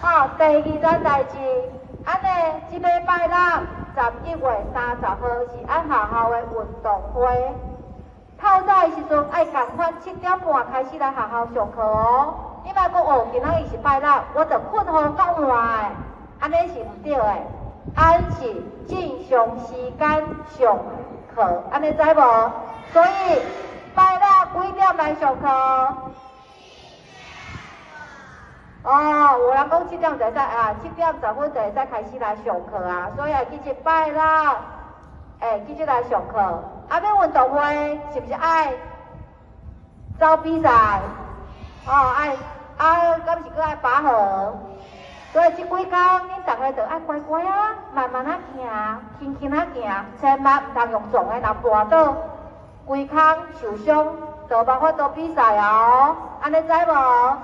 好，第二件代誌，按呢，這禮拜六11月30號是咱學校的運動會。透早的時陣愛仝款7點半開始來學校上課哦。你莫講哦，今仔日是拜六，我就睏予較晚的，按呢是毋對的。按是正常時間上課，按呢知無？所以拜六幾點來上課？哦，有人講七點就會使啊，7點10分就會使開始來上課啊，所以愛記得拜六，記得來上課。啊，欲運動會是毋是愛走比賽？哦，愛啊，敢是閣愛拔河？所以這幾工恁逐个就愛乖乖啊，慢慢仔行，輕輕仔行，千萬毋通用撞的，若跋倒，規空受傷，就無法度比賽啊！哦，按呢知無？